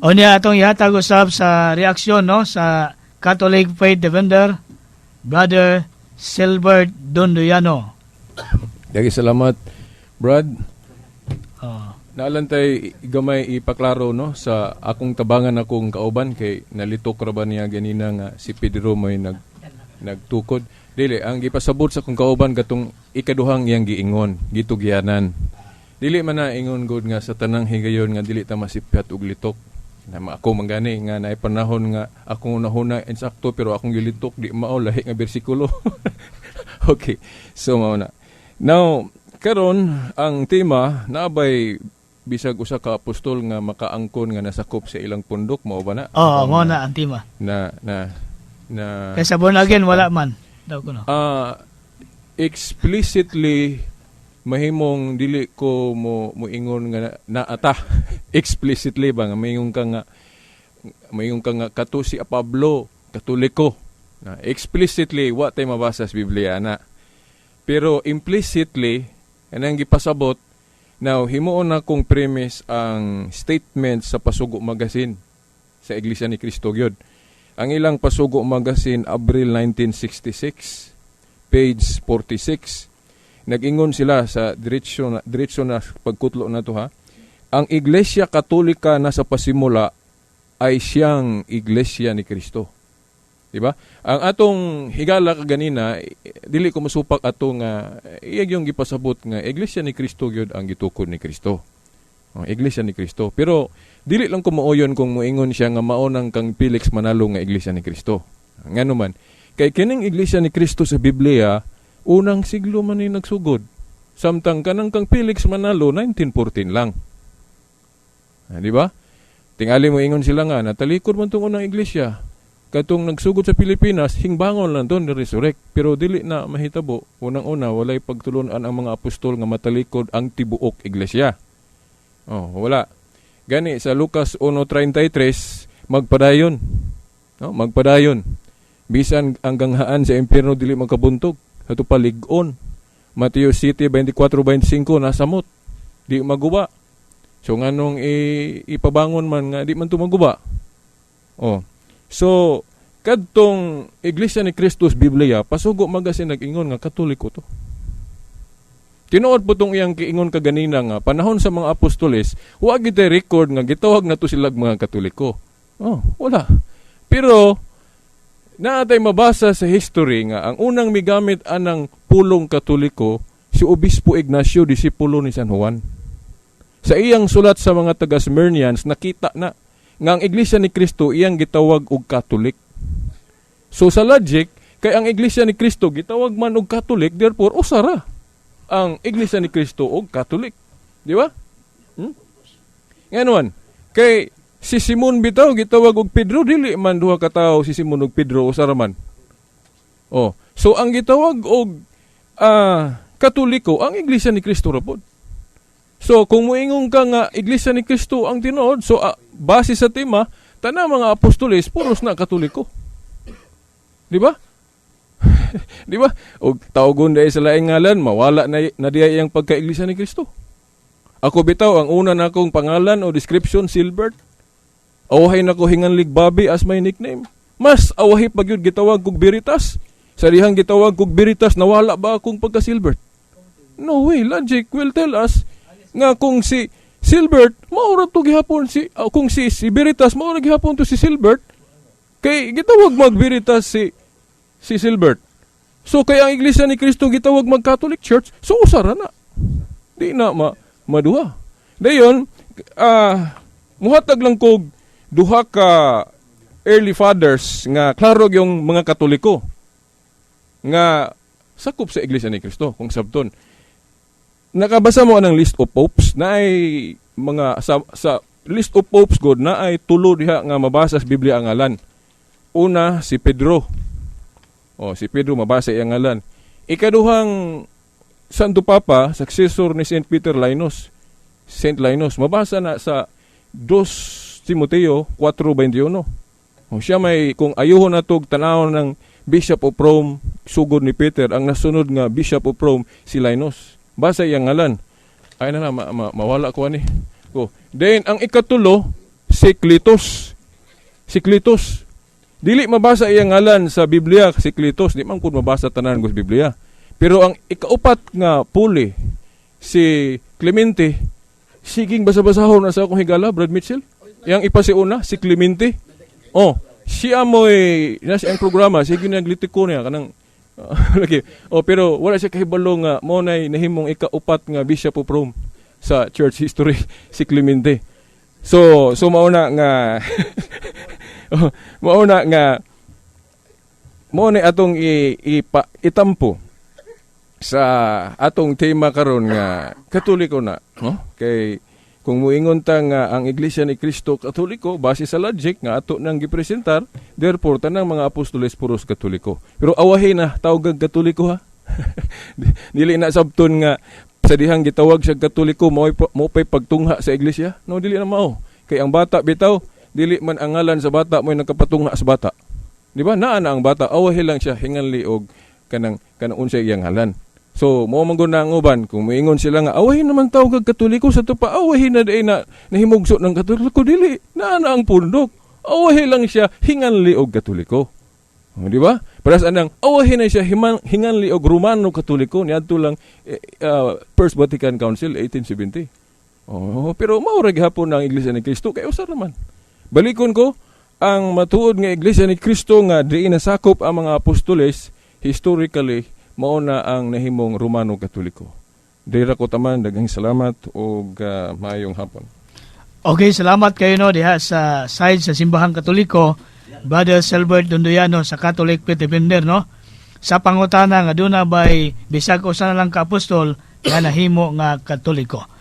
O niya atong ihatag usab sa reaksyon, no, sa Catholic Faith Defender, Brother Silbert Dondoyano. Dagi salamat, Brad. Oh. Naalantay gamay ipaklaro, no, sa akong tabangan akong kauban kay nalitok ra ba niya ganina nga si Pedro may nagtukod. Dili, ang gipasabot sa akong kauban katong ikaduhang iyang giingon, gitugyanan. Dili man na ingon gud nga sa tanang higayon nga dili ta masipyat og litok. Na ako man gani nga naay panahon nga akong unahuna insakto pero akong gilitok di mao, lahi nga bersikulo. Okay. So mao na. Now, karon ang tema, naabay bisag usa ka apostol nga makaangkon nga nasakop sa ilang pundok, mao ba na? Oo, mao na ang tema. Na na na Kay sa born again wala man daw kuno. Explicitly mahimong dili ko mo moingon nga naata explicitly ba nga maingon ka nga kato si Pablo Katoliko na explicitly, wa tay mabasa sa Biblia na, pero implicitly anang gipasabot. Now, himuon na kong premise ang statement sa Pasugo Magazine sa Iglesia ni Cristo gyud. Ang ilang Pasugo Magazine, Abril 1966, page 46. Nag-ingon sila sa diretso na pagkutlo na to ha. Ang Iglesia Katolika na sa pasimula ay siyang Iglesia ni Kristo. Di ba? Ang atong higala kaganina, dili ko musupak ato nga iyag yung gipasabot nga Iglesia ni Kristo gyud ang gitukod ni Kristo. Ang Iglesia ni Kristo. Pero dili lang ko maoyon kung moingon siya nga mao nang kang Felix Manalo nga Iglesia ni Kristo. Ngano man, kay kining Iglesia ni Kristo sa Biblia, unang siglo man ni nagsugod. Samtang kanang kang Felix Manalo, 1914 lang. Ah, di ba? Tingali mo ingon sila nga natalikod man tong unang iglesia. Katong nagsugod sa Pilipinas, hingbangon lang to ni resurrect. Pero dili na mahitabo. Unang-una, walay pagtulunan ang mga apostol nga matalikod ang tibuok iglesia. Oh, wala. Gani sa Lucas 1:33, magpadayon. No, magpadayon. Bisan ang ganghaan sa impyerno dili magkabuntog. Ato palig-on. Mateo 7:24-25, nasamot. Di maguba. So nganong ipabangon man nga di man to maguba? Oh. So kadtong Iglesia ni Cristo sa Biblia, Pasugo Magazine nag-ingon nga Katoliko to. Tinuod po tong iyang kiingon kaganina nga panahon sa mga apostoles, wa gid record nga gitawag na to sila mga Katoliko. Oh, wala. Pero naatay mabasa sa history nga ang unang migamit anang pulong Katoliko si Obispo Ignacio, disipulo ni San Juan. Sa iyang sulat sa mga taga Smyrnians, nakita na nga ang Iglesia ni Cristo iyang gitawag og Catholic. So sa logic, kay ang Iglesia ni Cristo gitawag man og Catholic, therefore usara ang Iglesia ni Cristo og Catholic. Di ba? Nganon, kay si Simon bitaw gitawag og Pedro, dili man duha ka tawo si Simon og Pedro, usara man. Oh, so ang gitawag og Katoliko ang Iglesia ni Cristo ra pod. So kung moingon ka nga Iglesia ni Cristo ang tinuod, so base sa tema, tanang mga apostoles puros na Katoliko. Di ba? Di ba? Og tawgon dahil sa laing ngalan, mawala na, na diay ang pagka-Iglesia ni Cristo. Ako bitaw, ang una na akong pangalan o description, Silbert. Awahay na ko Hinganlig Bobby as my nickname. Mas awahi pag yun gitawag kog Veritas. Sa dihang gitawag kog Veritas, nawala ba akong pagka-Silbert? No way. Logic will tell us nga kung si Silbert, maura to gihapon si kung si Veritas, maura gihapon to si Silbert, kay gitawag mag Veritas si Silbert. So kay ang Iglesia ni Cristo gitawag mag Catholic Church, so usara na. Di na maduha. Dayon, muhatag lang kog duha ka early fathers nga klaro yung mga Katoliko nga sakop sa Iglesia ni Cristo kung sabton. Nakabasa mo anang list of popes na ay mga sa list of popes god na ay tulo diha nga mabasa sa Biblia ang ngalan. Una, si Pedro. Oh, si Pedro, mabasa iyang ngalan. Ikaduhang Santo Papa, successor ni Saint Peter, Linus. Saint Linus mabasa na sa 2 Timoteo 4:21. Oh, siya may kung ayuhon na tog tan-awon ng Bishop of Rome sugod ni Peter, ang nasunod nga Bishop of Rome si Linus. Basa iyang ngalan. Ay na na ma, mawala ko ani. Ko. Then ang ikatulo si Si Cletus. Si Cletus. Dili mabasa iyang ngalan sa Biblia, si Cletus, di man pud mabasa tanan sa Biblia. Pero ang ikaupat nga puli, si Clemente, siging basa-basahon na sa akong higala, Brad Mitchell. Yang ipasiuna, si Clemente. Oh, siya mo'y, nasa ang programa, sige, naglitiko niya, kanang, lagi. Oh, pero wala siya kahibalo nga mao nay nahimong ikaupat nga Bishop of Rome sa church history, si Clemente. So mao na nga mao na atong itampo sa atong tema karon nga Katoliko na, no? Kay kung muingon ta nga ang Iglesia ni Cristo Katoliko base sa logic nga ato nang gipresentar, therefore tanang mga apostoles puros Katoliko. Pero awahin na tawag Katoliko ha. Dili na sabton nga sa dihang gitawag siya Katoliko mao pay pagtungha sa iglesia. No, dili na mao. Kay ang bata bitaw, dili man ang ngalan sa bata mo'y nakapatungha sa bata. Di ba? Naa na ang bata, awahi lang siya hinganli og kanang unsay iyang ngalan. So, mao man gud na ang uban, kung moingon sila nga awahin naman tawag og Katoliko sa tupa, awahin na diay na nahimugso ng Katoliko, dili. Naa na ang pundok. Awahi lang siya hinganli og Katoliko. O, di ba? Para sa anang awahin na siya hinganli og Romano Katoliko niadto lang First Vatican Council 1870. Oh, pero mao ra gihapon ang Iglesia ni Cristo kay usa naman. Balikon ko ang matuod nga Iglesia ni Cristo nga diin nasakop ang mga apostoles historically, mao na ang nahimong Romano Katoliko. Dira ko taman, daghang salamat ug maayong hapon. Okay, salamat kayo, no, diha sa side sa Simbahang Katoliko, Brother Silbert Dondoyano sa Catholic Faith Defender, no? Sa pangutana nga duna bay bisag usa na lang ka apostol nga nahimo nga Katoliko.